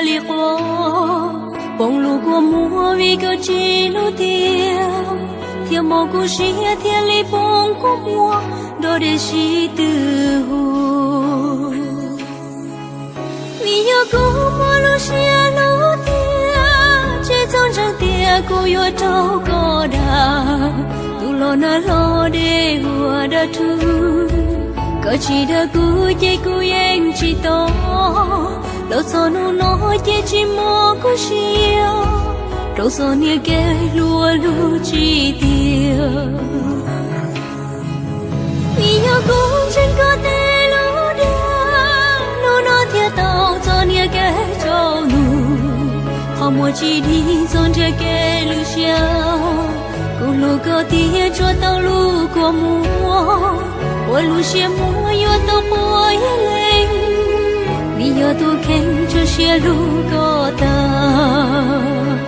li quaj, poob lub kua muag vim koj tsis hlub tiag, thiaj mob kuv siab thiaj li poob kua muag nrog dej sib tw hu. Vim yog kuv muaj lub siab hlub tiag, tsis txaus ntseeg tias kuv yuav raug koj dag. Tus los nag hlo dej huam dag rhuv, koj tsis dag kuv ces kuv yeej tsis tos. Los txog hnub no ces tsis mob kuv siab, rau txog niag kev hlub luag tsis tiag. Vim yog kuv ntseeg koj tej lus dag, hnub no thiaj tau txog niag kev tsaus ntuj. Qhov muag tsis dig txog nrhiav kev lwj siab, kuv hlub koj tiag tsuas tau lub kua muag, ua lub siab muag yuav tau pua ib leeg, vim yog tus kheej tsuas siab hlub koj tag.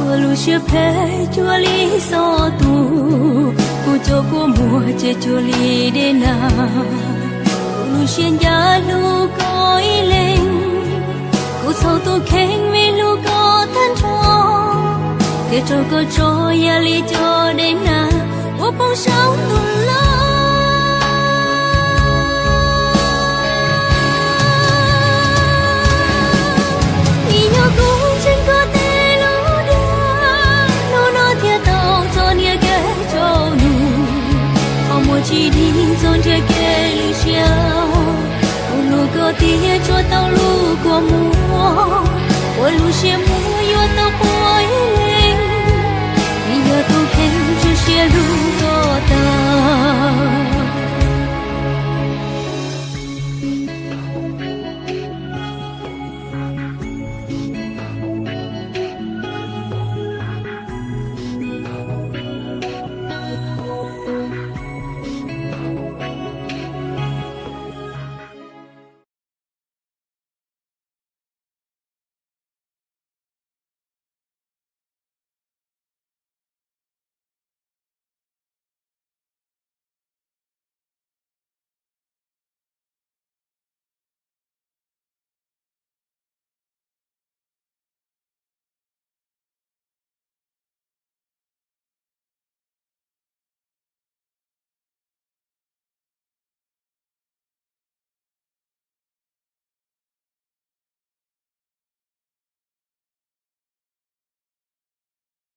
Koj lub siab phem cuag li xov tus, kuv cov kua muag ces cuag li dej nag. Kuv lub siab ncaj hlub koj ib leeg, kuv txhaum tus kheej vim hlub koj tag nrho, thiaj raug koj tso yam li cov dej nag uas poob saum ntuj los. Vim yog kuv ntseeg koj tej lus dag, hnub no thiaj tau txog niag kev tsaus ntuj. Qhov muag tsis dig txog nrhiav kev lwj siab, kuv hlub koj tiag tsuas tau lub kua muag, ua lub siab muag yuav tau pua ib leeg, vim yog tus kheej tsuas siab hlub